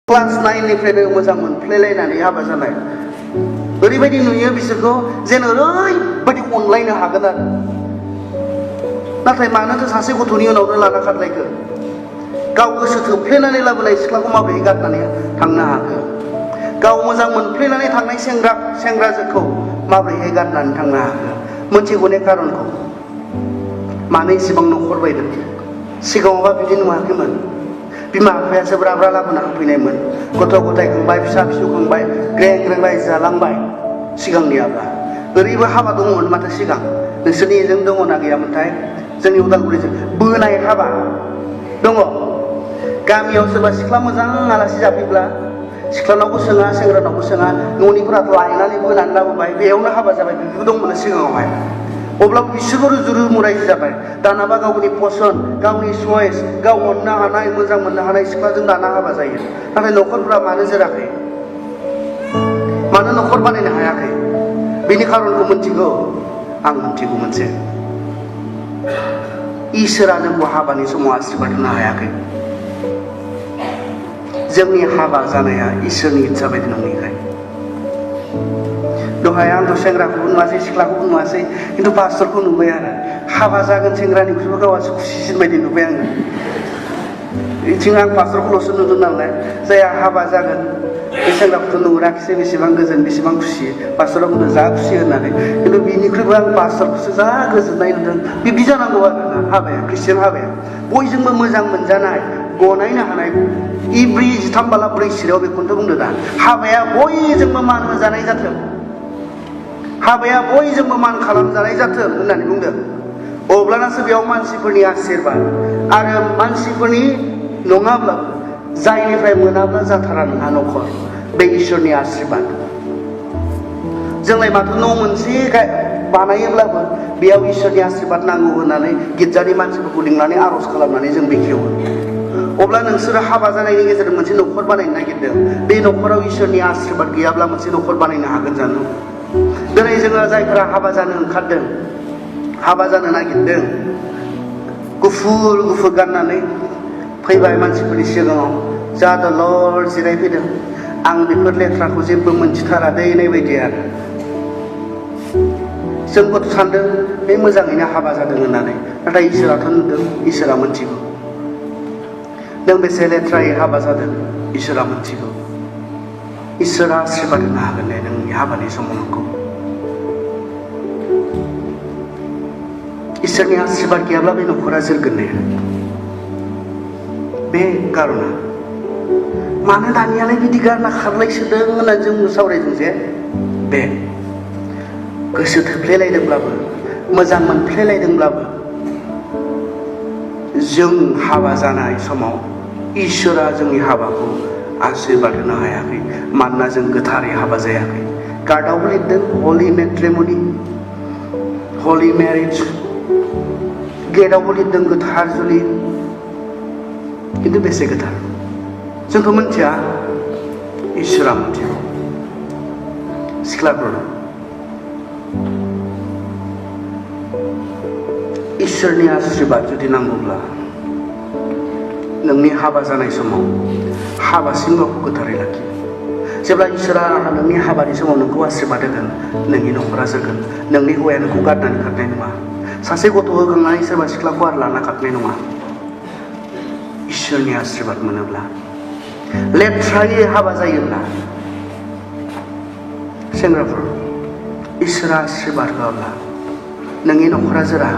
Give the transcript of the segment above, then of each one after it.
Class 9 निफ्रायनो मोजां मोनफ्लेलायनानै हाबा जानाय ओरैबायदि नुयो बिसोरखौ जेन ओरैबायदि अनलायनो हागोन आरो नाथाय मानोथो सासे गथ'नि उनावनो लाना खारलायखो गाव गोसो थोफ्लेनानै लाबोनाय सिख्लाखौ माबोरै गारनानै थांनो हाखो गाव मोजां मोनफ्लेनानै थांनाय सेंग्राजोखौ माबोरैहाय गारनानै थांनो हाखो मोनथिगौ ने खारनखौ मानो इसेबां न'खर बायदों सिगाङावबा बिदि नुवाखैमोन बिमा बिफायासो ब्रा लाबोना होफैनायमोन गथ' गथाय खांबाय फिसा फिसौ खांबाय ग्रें ग्रें रायजो जालांबाय सिगांनियाब्ला ओरैबो हाबा दङमोन माथो सिगां नोंसोरनिजों दङना गैयामोनथाय जोंनि उदालगुरिजों बोनाय हाबा दङ गामियाव सोरबा सिख्ला मोजां आलासि जाफैब्ला सिख्लानावबो सोङा सेंग्रानावबो सोङा न'निफोराथ' लायनानै बोनानै लाबोबाय बेयावनो हाबा जाबाय बेबो दंमोन सिगाङावहाय अब्लाबो बिसोरबो रुजु रायजो जाबाय दानाबा गावनि पसन गावनि चयस गाव अननो हानाय मोजां मोननो हानाय सिख्लाजों दाना हाबा जायो नाथाय न'खरफोरा मानो जोराखै मानो न'खर बानायनो हायाखै बेनि खारनखौ मिथिगौ आं मिथिगौ मोनसे इसोरा जोंखौ हाबानि समाव आशीर्बाद होनो हायाखै जोंनि हाबा जानाया इसोरनि इच्छा बायदि नङैखाय दहाय आंथ' सेंग्राखौबो नुवासै सिख्लाखौबो नुवासै खिन्थु पास्टरखौ नुबाय आरो हाबा जागोन सेंग्रानिख्रुइबो गावासो खुसिसिन बायदि नुबाय आङो बिथिं आं पास्टरखौल'सो नुदों नालाय जायहा हाबा जागोन बे सेंग्राखौथ' नुहुराखिसै बेसेबां गोजोन बेसेबां खुसि पास्टरा बुंदों जा खुसि होननानै खिन्थु बिनिख्रुइबो आं पास्टरखौसो जा गोजोननाय नुदों बिब्दि जानांगौ आरोना हाबाया ख्रिस्टियान हाबाया बयजोंबो मोजां मोनजानाय गनायनो हानाय इब्रि 13 बाला 4 सिरायाव बेखौनोथ' बुंदों दा हाबाया बयजोंबो मान होजानाय जाथों हाबाया बयजोंबो मान खालामजानाय जाथों होननानै बुंदों अब्लानासो बेयाव मानसिफोरनि आशीर्बाद आरो मानसिफोरनि नङाब्ला जायनिफ्राय मोनाब्ला जाथारा नङा न'खर बे इसोरनि आशीर्बाद जोंलाय माथो न' मोनसे बानायोब्लाबो बेयाव इसोरनि आशीर्बाद नांगौ होननानै गिर्जानि मानसिफोरखौ लिंनानै आर'ज खालामनानै जों बेखेवो अब्ला नोंसोरो हाबा जानायनि गेजेरजों मोनसे न'खर बानायनो नागिरदों बे न'खराव इसोरनि आशीर्बाद गैयाब्ला मोनसे न'खर बानायनो हागोन जानो दिनै जोङो जायफोरा हाबा जानो ओंखारदों हाबा जानो नागिरदों गुफुर गाननानै फैबाय मानसिफोरनि सिगाङाव जा दलर जिरायफैदों आं बेफोर लेथ्राखौ जेबो मोनथिथारा दैनाय बायदि आरो जोंबोथ' सानदों बे मोजाङैनो हाबा जादों होननानै नाथाय इसोराथ' नुदों इसोरा मोनथिगौ नों बेसे लेथ्रायै हाबा जादों इसोरा मोनथिगौ इसोरा आशीर्बाद होनो हागोन ने नोंनि हाबानि समाव नोंखौ इसोरनि आशीर्बाद गैयाब्ला बे न'खरा जोरगोन ने बे कारना मानो दानियालाय बिदि गारना खारलायसोदों होननानै जों सावरायदों जे बे गोसो थोफ्लेलायदोंब्लाबो मोजां मोनफ्लेलायदोंब्लाबो जों हाबा जानाय समाव इसोरा जोंनि हाबाखौ आशीर्बाद होनो हायाखै मानोना जों गोथारै हाबा जायाखै कार्डआवबो लिरदों हलि मेट्रिमनि हलि मेरिज गेटआवबो लिरदों गोथार जुलि खिन्थु बेसे गोथार जोंथ' मिथिया इसोरा मिथिगौ सिख्लाफोर इसोरनि आशीर्बाद जुदि नांगौब्ला नोंनि हाबा जानाय समाव हाबासिम गावखौ गोथारै लाखि जेब्ला इसोरा नोंनि हाबानि समाव नोंखौ आशीर्बाद होगोन नोंनि न'खरा जोरगोन नोंनि हौवाया नोंखौ गारनानै खारनाय नङा सासे गथ' होखांनानै सोरबा सिख्लाखौ आरो लाना खारनाय नङा इसोरनि आशीर्बाद मोनोब्ला लेथ्रायै हाबा जायोब्ला सेंग्राफोर इसोरा आशीर्बाद होआब्ला नोंनि न'खरा जोरा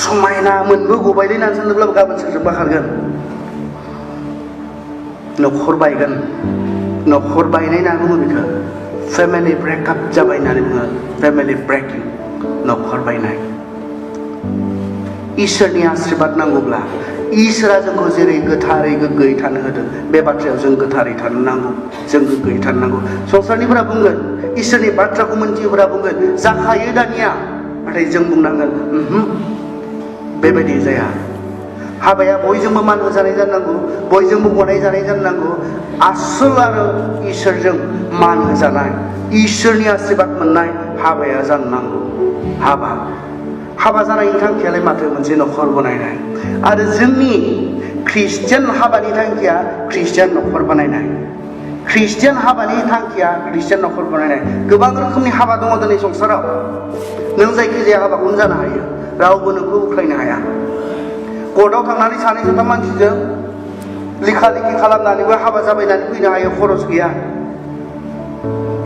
समायना मोनबो गबायलै होननानै सानदोंब्लाबो गाबोन सोरजोंबा खारगोन न'खर बायगोन न'खर बायनाय होनना बुङो बेखौ फेमिलि ब्रेकआप जाबाय होननानै बुङो फेमिलि ब्रेकिं न'खर बायनाय इसोरनि आशीर्बाद नांगौब्ला इसोरा जोंखौ जेरै गोथारै गोग्गोयै थानो होदों बे बाथ्रायाव जों गोथारै थानो नांगौ जों गोग्गोयै थानो नांगौ संसारनिफोरा बुंगोन इसोरनि बाथ्राखौ मोनथियोफोरा बुंगोन जाखायो दानिया नाथाय जों बुंनांगोन बेबायदि जाया हाबाया बयजोंबो मान होजानाय जानांगौ बयजोंबो गनाय जानाय जानांगौ आसोल आरो इसोरजों मान होजानाय इसोरनि आशीर्बाद मोननाय हाबाया जानो नांगौ हाबा जानायनि थांखियालाय माथो मोनसे न'खर बनायनाय आरो जोंनि ख्रिस्टियान हाबानि थांखिया ख्रिस्टियान न'खर बानायनाय। ख्रिस्टियान हाबानि थांखिया ख्रिस्टियान न'खर बानायनाय। गोबां रोखोमनि हाबा दङ दिनै संसाराव। नों जायखिजाया हाबाखौनो जानो हायो, रावबो नोंखौ उख्रायनो हाया। कर्टआव थांनानै सानै साथाम मानसिजों लेखा लेखि खालामनानैबो हाबा जाबायनानै फैनो हायो, खरस गैया।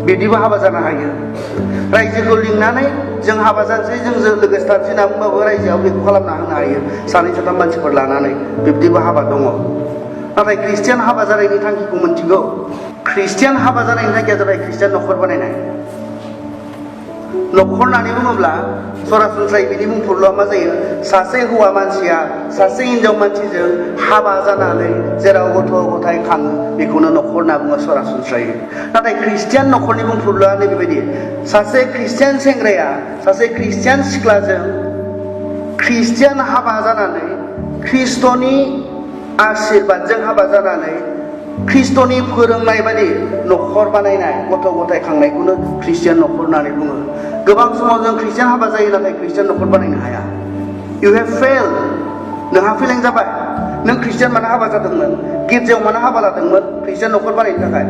बिदिबो हाबा जानो हायो। रायजोखौ लिंनानै जों हाबा जानोसै, जोंजों लोगोसे थानोसै होनना बुंबाबो रायजोआव बेखौ खालामना होनो हायो, सानै साथाम मानसिफोर लानानै। बिब्दिबो हाबा दङ। नाथाय ख्रिस्टियान हाबा जानायनि थांखिखौ मिथिगौ। ख्रिस्टियान हाबा जानायनि थांखिया जाबाय ख्रिस्टियान न'खर बानायनाय। न'खर होननानै बुङोब्ला सरासनस्रायै बिनि बुंफोरल'आ मा जायो? सासे हौवा मानसिया सासे हिनजाव मानसिजों हाबा जानानै जेराव गथ' गथाय खाङो बेखौनो न'खर होनना बुङो सरासनस्रायै। नाथाय ख्रिस्टियान न'खरनि बुंफोरल'आ नैबेबायदि: सासे ख्रिस्टियान सेंग्राया सासे ख्रिस्टियान सिख्लाजों ख्रिस्टियान हाबा जानानै ख्रिस्ट'नि आशीर्बादजों हाबा जानानै ख्रिस्ट'नि फोरोंनाय बायदि न'खर बानायनाय, गथ' गथाय खांनायखौनो ख्रिस्टियान न'खर होननानै बुङो। गोबां समाव जों ख्रिस्टियान हाबा जायो, नाथाय ख्रिस्टियान न'खर बानायनो हाया। You have failed. नोंहा फेलें जाबाय। नों ख्रिस्टियान मानो हाबा जादोंमोन? गिर्जायाव मानो हाबा लादोंमोन? ख्रिस्टियान न'खर बानायनो थाखाय।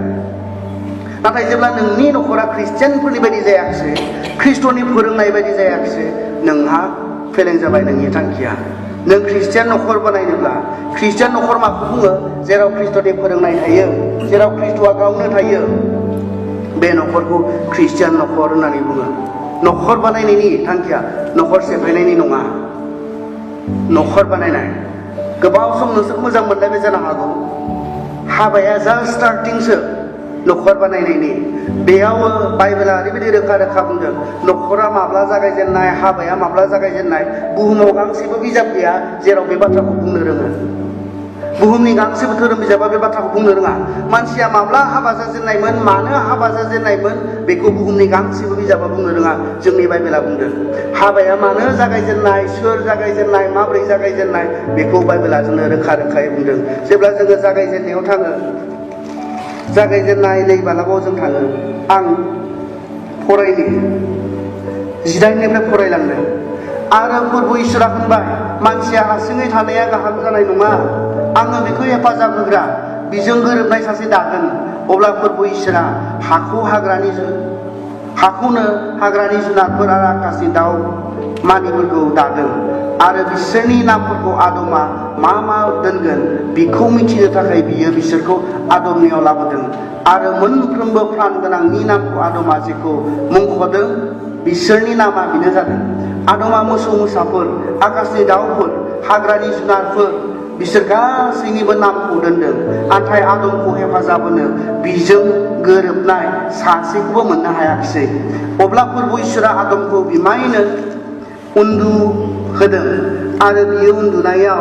नाथाय जेब्ला नोंनि न'खरा ख्रिस्टियानफोरनि बायदि जायाखिसै, ख्रिस्ट'नि फोरोंनाय बायदि जायाखिसै, नोंहा फेलें जाबाय नोंनि थांखिया। नों ख्रिस्टियान न'खर बानायनोब्ला, ख्रिस्टियान न'खर माखौ बुङो? जेराव ख्रिस्ट'नि फोरोंनाय थायो, जेराव ख्रिस्ट'आ गावनो थायो, बे न'खरखौ ख्रिस्टियान न'खर होननानै बुङो। न'खर बानायनायनि थांखिया न'खर सेफायनायनि नङा, न'खर बानायनाय। गोबाव सम नोंसोर मोजां मोनलायबाय जानो हागौ। हाबाया जास्ट स्टार्टिंसो न'खर बानायनायनि। बेयाव बाइबेला ओरैबायदि रोखा रोखा बुंदों, न'खरा माब्ला जागायजेननाय, हाबाया माब्ला जागायजेननाय। बुहुमाव गांसेबो बिजाब गैया जेराव बे बाथ्राखौ बुंनो रोङो। बुहुमनि गांसेबो धोरोम बिजाबा बे बाथ्राखौ बुंनो रोङा। मानसिया माब्ला हाबा जाजेननायमोन, मानो हाबा जाजेननायमोन, बेखौ बुहुमनि गांसेबो बिजाबा बुंनो रोङा। जोंनि बाइबेला बुंदों। हाबाया मानो जागायजेननाय, सोर जागायजेननाय, माबोरै जागायजेननाय, बेखौ बाइबेला जोंनो रोखा रोखायै बुंदों। जेब्ला जोङो जागायजेननायाव थाङो, जागायजेननाय नै बालाबाव जों थाङो। आं फरायनि 18निफ्राय फरायलांदों। आरो फोरबो इसोरा होनबाय, मानसिया हारसिङै थानाया गाहाम जानाय नङा, आङो बेखौ हेफाजाब होग्रा, बिजों गोरोबनाय सासे दागोन। अब्ला फोरबो इसोरा हाखौनो हाग्रानि जुनारफोर आरो आकाशनि दाउ मानिफोरखौ दादों, आरो बिसोरनि नामफोरखौ आदमा मा मा दोनगोन बेखौ मिथिनो थाखाय बियो बिसोरखौ आदमनियाव लाबोदों। आरो मोनफ्रोमबो प्राण गोनांनि नामखौ आदमा जेखौ मुंख'दों बिसोरनि नामा बेनो जादों। आदमा मोसौ मोसाफोर, आकाशनि दाउफोर, हाग्रानि जुनारफोर, बिसोर गासैनिबो नामखौ दोनदों। नाथाय आदमखौ हेफाजाब होनो बिजों गोरोबनाय सासेखौबो मोननो हायाखिसै। अब्ला फोरबो इसोरा आदमखौ बिमायनो उन्दुहोदों, आरो बियो उन्दुनायाव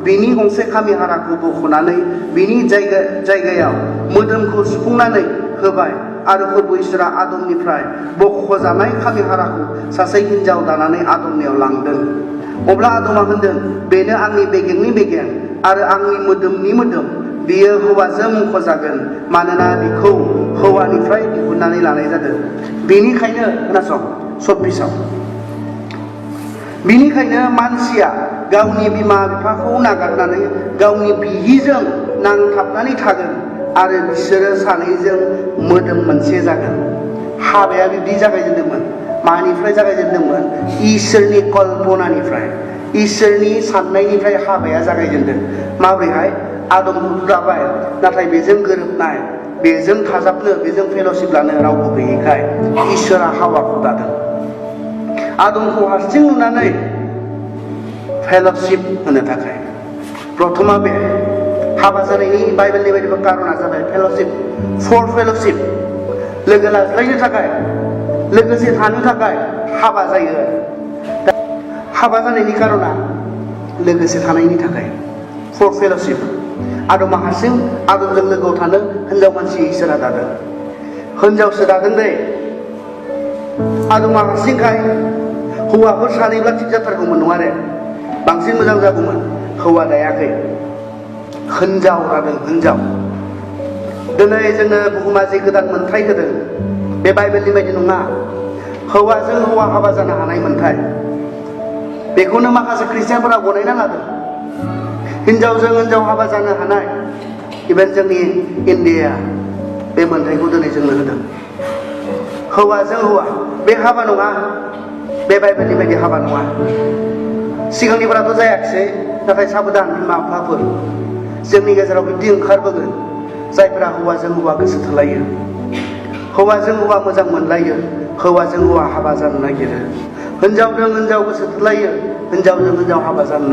बिनि गंसे खामि हाराखौ बख'नानै बिनि जायगायाव मोदोमखौ सुफुंनानै होबाय। आरो फोरबो इसोरा आदमनिफ्राय बख'जानाय खामि हाराखौ सासे हिनजाव दानानै आदमनियाव लांदों। अब्ला आदमा होनदों, बेनो आंनि बेगेंनि बेगें आरो आंनि मोदोमनि मोदोम, बियो हौवाजों मुंख'जागोन, मानोना बिखौ हौवानिफ्राय दिहुननानै लानाय जादों। बेनिखायनो खोनासं 26आव, बिनिखायनो मानसिया गावनि बिमा बिफाखौ नागारनानै गावनि बिहिजों नांथाबनानै थागोन, आरो बिसोरो सानैजों मोदोम मोनसे जागोन। हाबाया बिब्दि जागायजेनदोंमोन। मानिफ्राय जागायजेनदोंमोन? इसोरनि कल्पनानिफ्राय, इसोरनि साननायनिफ्राय हाबाया जागायजेनदों। माबोरैहाय? आदमखौ दाबाय, नाथाय बेजों गोरोबनाय, बेजों थाजाबनो, बेजों फेल'शिप लानो रावबो गैयैखाय इसोरा हावाखौ दादों। आदमखौ हारसिं नुनानै फेल'शिप होनो थाखाय। प्रथमा बे हाबा जानायनि बाइबेलनि बायदिबा कारना जाबाय फेल'शिप, फर फेल'शिप, लोगो लाज्लायनो थाखाय, लोगोसे थानो थाखाय हाबा जायो। हाबा जानायनि कारना लोगोसे थानायनि थाखाय, फर फेल'शिप। आदमा हारसिं, आदमजों लोगोआव थानो हिनजाव मानसि इसोरा दादों। हिनजावसो दादों दै। आदमा हारसिंखाय हौवाफोर सानैब्ला थिग जाथारगौमोन, नङा रे? बांसिन मोजां जागौमोन। हौवा दायाखै, हिनजाव दादों, हिनजाव। दिनै जोंनो बुहुमा जे गोदान मोन्थाय होदों, बे बाइबेलनि बायदि नङा। हौवाजों हौवा हाबा जानो हानाय मोन्थाय, बेखौनो माखासे ख्रिस्टियानफोरा गनायना लादों। हिन्जावजों हिन्जाव हाबा जानो हानाय इभेन जोंनि इन्डिया बे मोन्थायखौ दिनै जोंनो होदों। हौवाजों हौवा बे हाबा नङा, बे बाइबेलनि बायदि हाबा नङा। सिगांनिफोराथ' जायाखिसै, नाथाय साबधान बिमा बिफाफोर, जोंनि गेजेराव बिब्दि ओंखारबोगोन जायफोरा हौवाजों हौवा गोसो थोलायो, हौवाजों हौवा मोजां मोनलायो, हौवाजों हौवा हाबा जानो नागिरो, हिन्जावजों हिन्जाव गोसो थोलायो, हिन्जावजों हिन्जाव हाबा जानो नागिरो।